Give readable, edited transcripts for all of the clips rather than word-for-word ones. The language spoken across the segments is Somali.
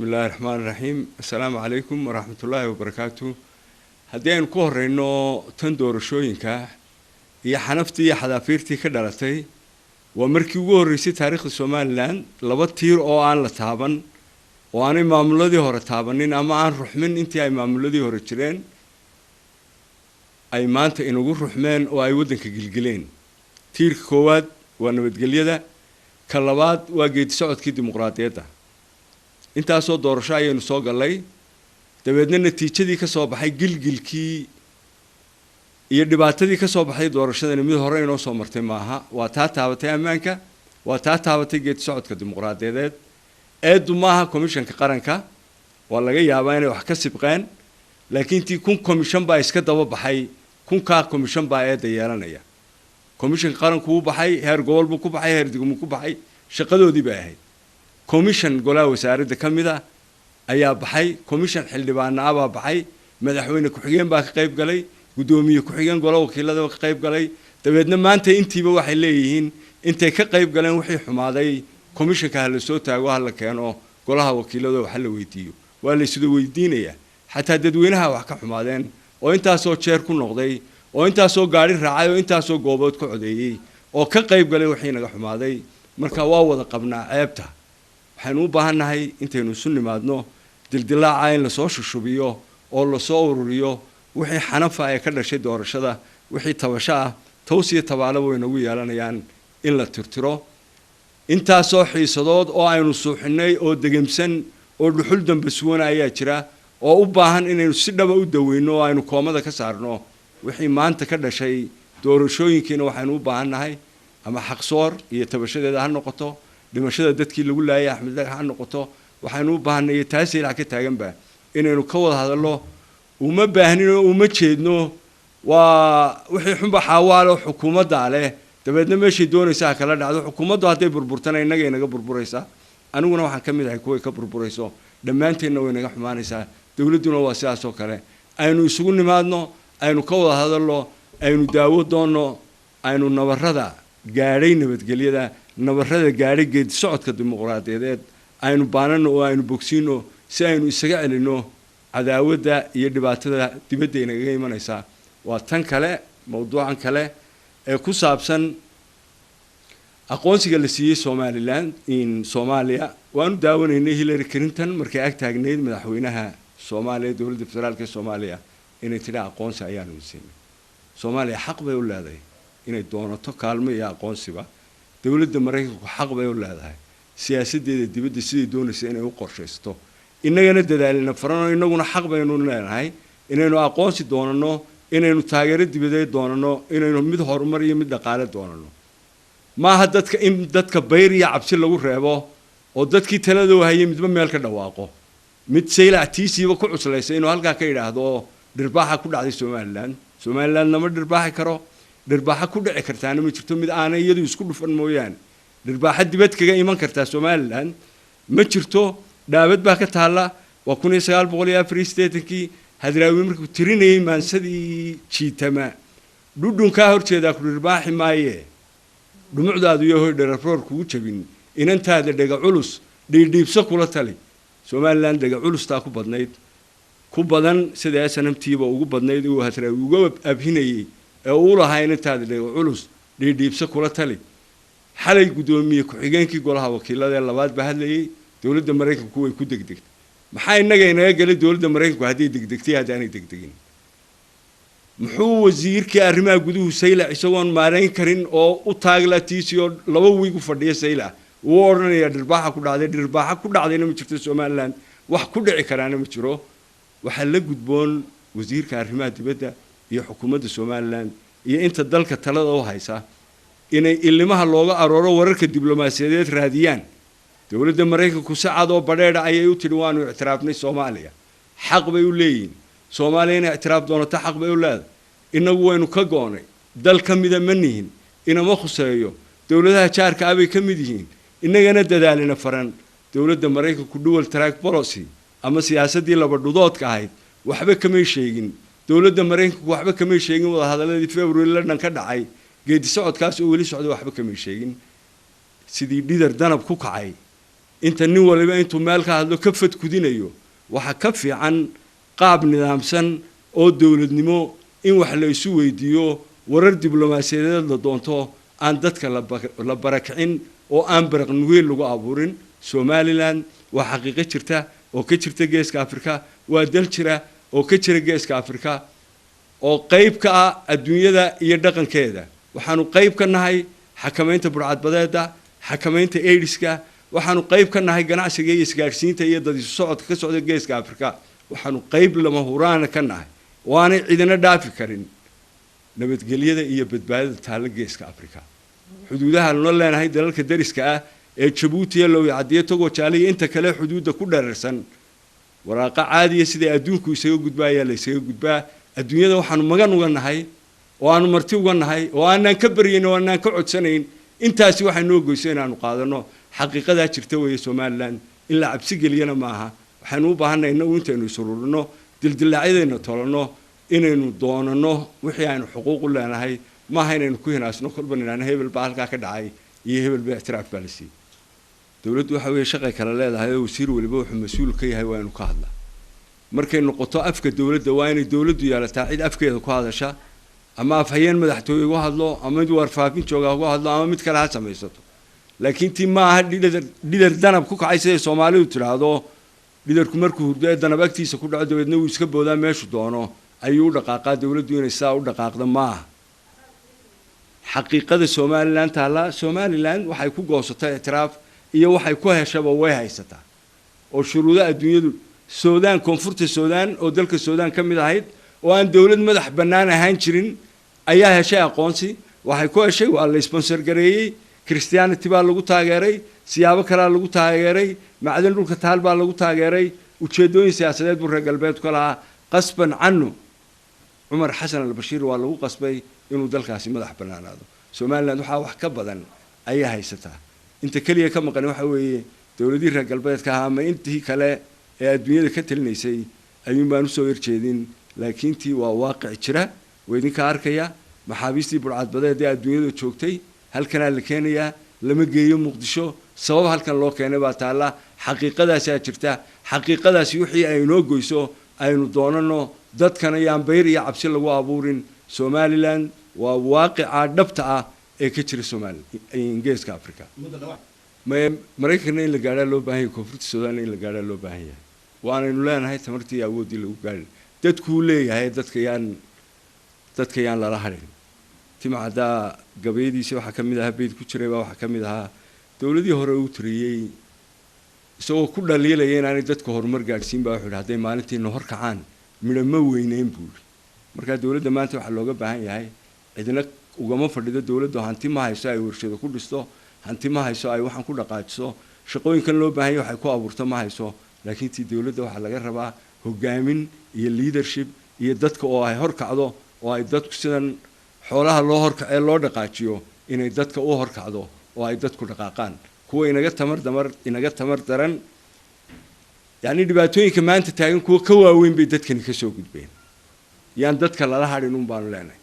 Bismi illaahi raxmaan raxiim. Assalaamu calaykum waraxmatullaahi wabarakaatu. Haddii aynu ku horeyno tan doorashooyinka iyo xanaftii iyo xadaafiirtii ka dhalatay, waa markii ugu horreysay taariikhda Somaliland laba tiir oo aan la taaban oo aanay maamuladii hore taabanin ama aan ruxmin intii ay maamuladii hore jireen ay maanta inagu ruxmeen oo ay waddanka gilgileen. Tiirka koowaad waa nabadgelyada, ka labaad waa geedi socodkii dimuqraadiyadda. Intaasoo doorasho ayaynu soo gallay, dabeedna natiijadii ka soo baxay gilgilkii iyo dhibaatadii ka soo baxday doorashadani mid hore inoo soo martay maaha. Waa taa taabatay ammaanka, waa taa taabatay geedi socodka dimuqraadiyadeed. Eeddu maaha commissionka qaranka, waa laga yaabaa inay wax ka sibqeen, laakiin tii 1000 commission baa iska daba baxay, 1000-kaa commission baa eedda yeelanaya. Commissionka qaranku wuu baxay, heer gobol buu ku baxay, heer degmuu ku baxay, shaqadoodii bay ahayd. Commission golaha wasaaradda ka mid a ayaa baxay, commission xildhibaana ah baa baxay, madaxweyne ku-xigeen baa ka qayb galay, guddoomiye ku-xigeen golaha wakiilada ka qayb galay. Dabeedna maanta intiiba waxay leeyihiin intay ka qayb galeen wixii xumaaday commissionka ha la soo taago, ha la keeno golaha wakiilada, wax la weydiiyo. Waa la isuda weydiinayaa. Xataa dadweynaha wax ka xumaadeen oo intaasoo jeer ku noqday oo intaasoo gaari raacay oo intaasoo goobood ka codeeyey oo ka qayb galay wixii naga xumaaday. Marka waa wada qabnaa ceebta. Waxaynu u baahannahay intaynu isu nimaadno dildilaaca in lasoo shushubiyo oo lasoo ururiyo wixii xanafa ee ka dhashay doorashada, wixii tabasho ah, taws iyo tabaalaba way nagu yeelanayaan in la tirtiro. Intaasoo xiisadood oo aynu suuxinay oo degemsan oo dhuxul dambe suwana ayaa jira oo u baahan inaynu si dhaba u daweyno oo aynu koomada ka saarno wixii maanta ka dhashay doorashooyinkiina. Waxaynu u baahannahay ama xaqsoor iyo tabashadeeda ha noqoto, dhimashada dadkii lagu laayay Axmed Dhagax ha noqoto, waxaynu u baahanay taasi ilac ka taaganba inaynu ka wada hadallo. Uma baahnin oo uma jeedno waa wixii xunba xaawaalo xukuumaddaa leh, dabeedna meeshay doonaysa ha kala dhacdo. Xukuumaddu hadday burburtana innagay naga burburaysaa, aniguna waxaan ka mid ahay kuway ka burburayso, dhammaanteenna way naga xumaanaysaa. Dowladduna waa sidaas oo kale. Aynu isugu nimaadno, aynu ka wada hadalno, aynu daawo doonno, aynu nabarrada gaadhay nabadgelyada, nabarrada gaadhay geedi socodka dimuqraadiyadeed aynu baanano oo aynu bogsiino si aynu isaga celinno cadaawadda iyo dhibaatada dibadda inagaga imanaysaa. Waa tan kale, mawduucan kale ee ku saabsan aqoonsiga la siiyey Somaliland in Soomaaliya. Waanu daawanaynay Hillary Clinton markay ag taagnayd madaxweynaha Soomaaliya, dowladda federaalka ee Soomaaliya, inay tidhi aqoonsi ayaanu siinay Soomaaliya. Xaq bay u leedahay inay doonato kaalmo iyo aqoonsiba. Dowladda Maraykanku xaq bay u leedahay siyaasaddeeda dibadda siday doonaysa inay u qorshaysto. Innagana dadaalina faranoo, innaguna xaq baynu leenahay inaynu aqoonsi doonano, inaynu taageero dibadeed doonano, inaynu mid horumar iyo mid dhaqaale doonano. Maaha dadka in dadka bayr iyo cabsi lagu reebo oo dadkii talada hayay midba meel ka dhawaaqo, mid Saylac tiisiiba ku cuslaysa inuu halkaa ka yidhaahdo dhirbaaxa ku dhacday Somaliland. Somaliland lama dhirbaaxi karo, dhirbaaxa ku dhici kartaana ma jirto, mid aanay iyadu isku dhufan mooyaane. Dhirbaaxa dibad kaga iman kartaa Somaliland ma jirto. Dhaabad baa ka taalla. Waa 1984-kii Hadraawi markuu tirinayay maansadii jiitama dhudhunkaa horjeedaa ku dhirbaaxi maaye, dhumucdaadu iyo hoy dherafroor kugu jabin, inantaada dhega culus dhiidhiibso kula tali. Somaliland dhega culustaa ku badnayd, ku badan sida SNM tiiba ugu badnayd uu Hadraawi uga abhinayey ee uu lahaa inantaada dhega culus dhiidhiibso kula tali. Xalay guddoomiye ku-xigeenkii golaha wakiilada ee labaad baa hadlayay, dowladda Maraykanku way ku degdegtay. Maxaa innaga inaga gelay dowladda Maraykanku hadday degdegtay, haddaanay degdegin? Muxuu wasiirkii arrimaha guduhu Saylac isagoon maarayn karin oo u taagla tiisi oo 2 wiig u fadhiya Saylac uu odhanayaa dhirbaaxa ku dhacday? Dhirbaaxa ku dhacdayna ma jirto Somaliland, wax ku dhici karaana ma jiro. Waxaa la gudboon wasiirka arrimaha dibadda iyo xukuumadda Somaliland iyo inta dalka talada u haysa inay ilimaha looga arooro wararka diblomaasiyadeed raadiyaan. Dowladda Maraykanku si cad oo badheedha ayay u tidhi waanu ictiraafnay Soomaaliya. Xaq bay u leeyihiin. Soomaaliya inay ictiraaf doonato xaq bay u leedahay. Innagu waynu ka go'nay, dal ka mida ma nihin, inama khuseeyo, dowladaha jaarka ah bay ka mid yihiin. Innagana dadaalina faran. Dowladda Maraykanku dual track policy ama siyaasaddii laba dhudoodka ahayd waxba kamay sheegin. Dowladda Maraykanku waxba kamay sheegin wadahadaladii February London ka dhacay, geedi socodkaas oo weli socda waxba kamay sheegin. Sidii dhidar danab ku kacay. Inta nin waliba intuu meel ka hadlo ka fadkudinayo, waxa ka fiican qaab nidaamsan oo dowladnimo in wax la isu weydiiyo, warar diblomaasiyadeed la doonto, aan dadka la barakicin oo aan baraq nugeel lagu abuurin. Somaliland waa xaqiiqo jirta oo ka jirta Geeska Afrika, waa dal jira oo ka jira Geeska Afrika oo qayb ka ah adduunyada iyo dhaqankeeda. Waxaanu qayb ka nahay xakamaynta burcadbadeeda, xakamaynta aidiska, waxaanu qayb ka nahay ganacsiga iyo isgaadhsiinta iyo dad isu socodka ka socda Geeska Afrika. Waxaanu qayb lama huraana ka nahay oo aanay cidina dhaafi karin nabadgelyada iyo badbaadada taalla Geeska Afrika. Xuduudaha noo leenahay dalalka dariska ah ee Jabuuti iyo Lowyacadiyo, Togoo Jaale iyo inta kale xuduudda ku dherarsan, waraaqo caadiya siday adduunku isaga gudbaa ayaa la isaga gudbaa. Adduunyada waxaanu magan uga nahay oo aanu marti uga nahay oo aanaan ka baryayn oo aanaan ka codsanayn, intaasi waxay noo goyso inaanu qaadano. Xaqiiqadaa jirta weeye. Somaliland in la cabsi geliyana maaha. Waxaynu u baahanay innagu intaynu isururino, dildillaacyadayna tolanno, inaynu doonano wixii aynu xuquuq u leenahay. Maaha inaynu ku hinaasno kolba nidhaahno hebel baa halkaa ka dhacay iyo hebel baa ictiraaf baa la siiyey. Dowladdu waxa weeye shaqay kale leedahay oo wasiir waliba wuxuu mas-uul ka yahay waa inu ka hadlaa. Markay noqoto afka dowladda, waa inay dowladdu yeelataa cid afkeeda ku hadasha, ama afhayeen madaxtooye uga hadlo, ama mid warfaafin jooga uga hadlo, ama mid kale ha samaysato. Laakiin tii ma aha dhidar dhidar danab ku kacay, siday Soomaalidu tidhaahdo. Dhidarku markuu hurdo ee danab agtiisa ku dhaco, dabeedna wuu iska boodaa, meeshu doono ayuu u dhaqaaqaa. Dowladdu inay sidaa u dhaqaaqda maaha. Xaqiiqada Somaliland taalla, Somaliland waxay ku goosatay ictiraaf iyo waxay ku heshaba way haysataa oo shuruudo adduunyadu. Suudaan, Koonfurta Suudaan oo dalka Suudaan ka mid ahayd oo aan dowlad madax bannaan ahaan jirin ayaa heshay aqoonsi. Waxay ku heshay waa la sponsor gareeyey, Christianity baa lagu taageeray, siyaabo kalea lagu taageeray, macdan dhulka taal baa lagu taageeray, ujeeddooyin siyaasadeed buu reer galbeedku ka lahaa. Qasban canu Cumar Xasan Albashiir waa lagu qasbay inuu dalkaasi madax bannaanaado. Somaliland waxaa wax ka badan ayaa haysataa. Inta keliya ka maqan waxa weeye dowladihii reer galbeedka ahaa ama intii kale ee adduunyada ka talinaysay ayuun baan usoo horjeedin. Laakiin tii waa waaqic jira, waa idinka arkaya. Maxaabiistii burcadbadeed ee adduunyada joogtay halkanaa la keenayaa, lama geeyo Muqdisho. Sabab halkan loo keenay baa taalla. Xaqiiqadaasaa jirta. Xaqiiqadaasi wixii ay inoo goyso aynu doonano, dadkana yaan bayr iyo cabsi lagu abuurin. Somaliland waa waaqica dhabta ah ee ka jira Somali Geeska Africa. Maraykanna in la gaadhaa loo baahan yahay, Koonfurta Suudaanna in la gaadhaa loo baahan yahay. Waanaynu leenahay tamartii iyo awooddii lagu gaadhi. Dadkuu leeyahay, dadka yaan lala hadhin. Timacaddaa gabayadiisa waxaa ka mid ahaa, beyd ku jiray baa waxaa ka mid ahaa dowladii hore uu tiriyey isagoo ku dhaliilaya inaanay dadka horumar gaadhsiin baa wuxuu yidhi: "Hadday maalintiina hor kacaan midho ma weyneyn," buu yidhi. Markaa dowladda maanta waxaa looga baahan yahay, cidna ugama fadhido. Dowladdu hanti ma hayso ay warshado ku dhisto, hanti ma hayso ay waxaan ku dhaqaajiso, shaqooyinkan loo baahan yahay waxay ku abuurto ma hayso. Laakiin tii dowladda waxaa laga rabaa hogaamin iyo leadership iyo dadka oo ay horkacdo, oo ay dadku sidan xoolaha loo horkacee loo dhaqaajiyo inay dadka u horkacdo oo ay dadku dhaqaaqaan. Kuwa inaga tamar damar inaga tamar daran, yacni dhibaatooyinka maanta taagan kuwa ka waaweyn bay dadkani ka soo gudbeen. Yaan dadka lala hadhin un baanu leenahay.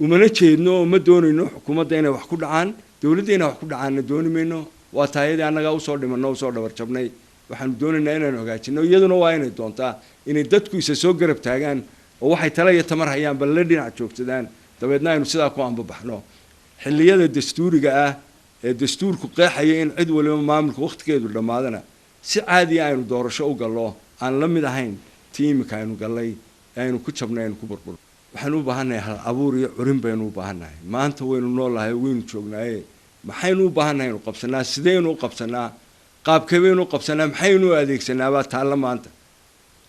Umana jeedno oo ma doonayno xukuumadda inay wax ku dhacaan, dowladda inay wax ku dhacaanna dooni mayno. Waa taayadii annagaa usoo dhimanno, usoo dhabar jabnay. Waxaanu doonaynaa inaanu hagaajino. Iyaduna waa inay doontaa inay dadku isa soo garab taagaan oo waxay tala iyo tamar hayaan bal la dhinac joogsadaan, dabeedna aynu sidaa ku ambabaxno. Xilliyada dastuuriga ah ee dastuurku qeexaya in cid waliba maamulka wakhtigeedu dhammaadana, si caadiya aynu doorasho u gallo, aan la mid ahayn tii imika aynu gallay ee aynu ku jabnay, aynu ku burbur. Waxaynu u baahannahay hal abuur iyo curin baynu u baahannahay. Maanta waynu noolnahay, waynu joognaaye, maxaynu u baahannahay aynu qabsanaa? Sidaynu u qabsanaa? Qaabkee baynu u qabsanaa? Maxaynu u adeegsanaa baa taalla maanta.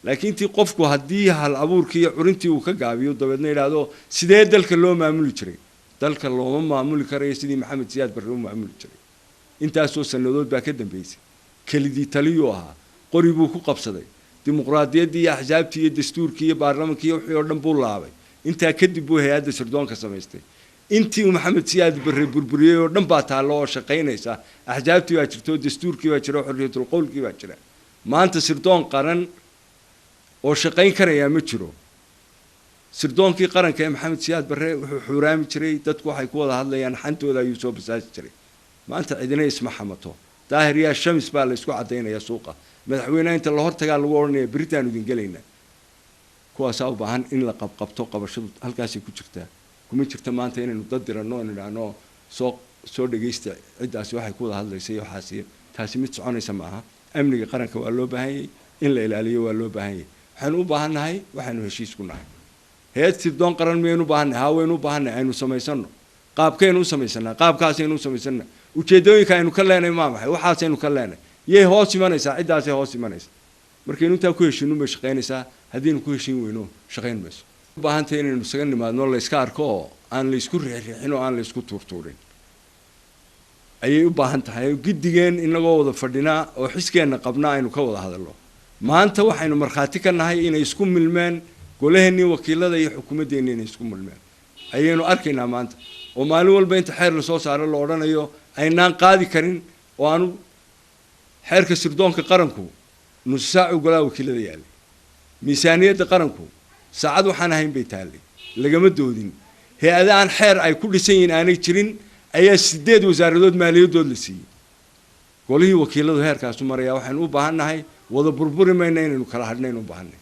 Laakiin tii qofku haddii hal abuurkii iyo curintii uu ka gaabiyo, dabeedna yidhaahdo sidee dalka loo maamuli jiray, dalka looma maamuli karayo sidii Maxamed Siyaad Barre u maamuli jiray. Intaasoo sannadood baa ka dambeysay. Kelidii taliyuu ahaa, qori buu ku qabsaday, dimuqraadiyaddii iyo axsaabtii iyo dastuurkii iyo baarlamankii iyo wixii oo dhan buu laabay. Intaa kadib buu hay-adda sirdoonka samaystay. Intii uu Maxamed Siyaad Barre burburiyey oo dhan baa taallo oo shaqaynaysa. Axsaabtii baa jirta oo dastuurkii baa jira oo xorriyatul qowlkii baa jira. Maanta sirdoon qaran oo shaqayn karayaa ma jiro. Sirdoonkii qaranka ee Maxamed Siyaad Barre wuxuu xuuraami jiray dadku waxay ku wada hadlayaan, xantooda ayuu soo basaasi jiray. Maanta cidina isma xamato. Daahir yaa shamis baa la isku caddaynaya suuqa. Madaxweyneha inta la hortagaa lagu odhanaya beritaanu idin gelaynaa. Kuwaasaa u baahan in la qabqabto. Qabashadu halkaasay ku jirtaa, kuma jirta maanta inaynu dad diranno o nidhaahno soo dhegaysta ciddaasi waxay ku wada hadlaysa iyo waxaas iyo taasi mid soconaysa ma aha. Amniga qaranka waa loo baahan yahay in la ilaaliyo, waa loo baahan yahay. Waxaynu u baahan nahay waxaynu heshiis ku nahay. Hay-ad sirdoon qaran miyaynu u baahannahay? Haa, waynu u baahannahay. Aynu samaysano. Qaabkaynu u samaysanaa? Qaabkaasaynu u samaysana. Ujeedooyinka aynu ka leenahay maa maxay? Waxaasaynu ka leenahay. Yay hoos imanaysaa? Ciddaasay hoos imanaysa. Markaynu intaa ku heshiinun bay shaqaynaysaa. Haddaynu ku heshiin weyno, shaqayn mayso. U baahantay inaynu isaga nimaadno, la yska arko oo aan la isku riixriixin oo aan la isku tuurtuurin ayay u baahan tahay. Giddigeen inagoo wada fadhinaa oo xiskeenna qabnaa aynu ka wada hadalno. Maanta waxaynu markhaati ka nahay inay isku milmeen golaheennii wakiilada iyo xukuumaddeenni, inay isku milmeen ayaynu arkaynaa maanta, oo maalin walba inta xeer lasoo saaro la odhanayo aynaan qaadi karin, oo aanu xeerka sirdoonka qaranku nus saacu golaha wakiilada yaallay, miisaaniyadda qaranku saacad waxaan ahayn bay taallay, lagama doodin. Hay-ada aan xeer ay ku dhisan yihiin aanay jirin ayaa 8 wasaaradood maaliyadood la siiyey. Golihii wakiiladu heerkaasu maraya. Waxaynu u baahan nahay wada burburi mayna, inaynu kala hadhnaynu u baahannahay.